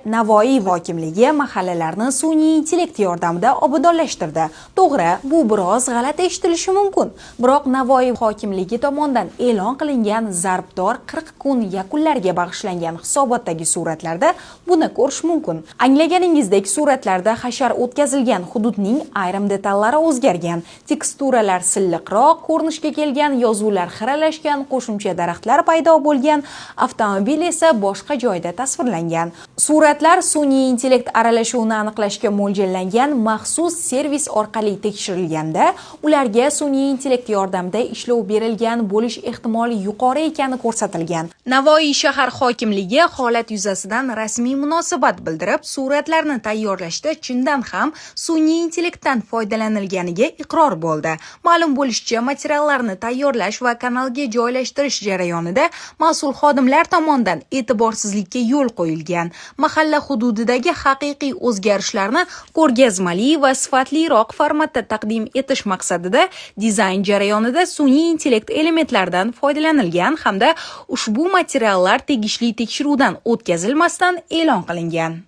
Navoiy hokimligi mahallalarni sun'iy intellekt yordamida obodonlashtirdi. To'g'ri, bu biroz g'alati eshitilishi mumkin. Biroq Navoiy hokimligi tomonidan e'lon qilingan zarbdor 40 kun yakunlariga bag'ishlangan hisobotdagi suratlarda buni ko'rish mumkin. Anglaganingizdek, suratlarda hashar o'tkazilgan hududning ayrim detallari o'zgargan, teksturalar silliqroq ko'rinishga kelgan, yozuvlar xiralashgan, qo'shimcha daraxtlar paydo bo'lgan, avtomobil esa boshqa joyda tasvirlangan. Suratlar sun'iy intellekt aralashuvini aniqlashga mo'ljallangan maxsus servis orqali tekshirilganda, ularga sun'iy intellekt yordamida ishlov berilgan bo'lish ehtimoli yuqori ekani ko'rsatilgan. Navoiy shahar hokimligi holat yuzasidan rasmiy munosabat bildirib, suratlarni tayyorlashda chindan ham sun'iy intellektdan foydalanilganiga iqror bo'ldi. Ma'lum bo'lishicha, materiallarni tayyorlash va kanalga joylashtirish jarayonida mas'ul xodimlar tomonidan e'tiborsizlikka yo'l qo'yilgan. Mahalla hududidagi haqiqiy o'zgarishlarni ko'rgazmali va sifatliroq formatda taqdim etish maqsadida dizayn jarayonida sun'iy intellekt elementlaridan foydalanilgan hamda ushbu materiallar tegishli tekshiruvdan o'tkazilmasdan e'lon qilingan.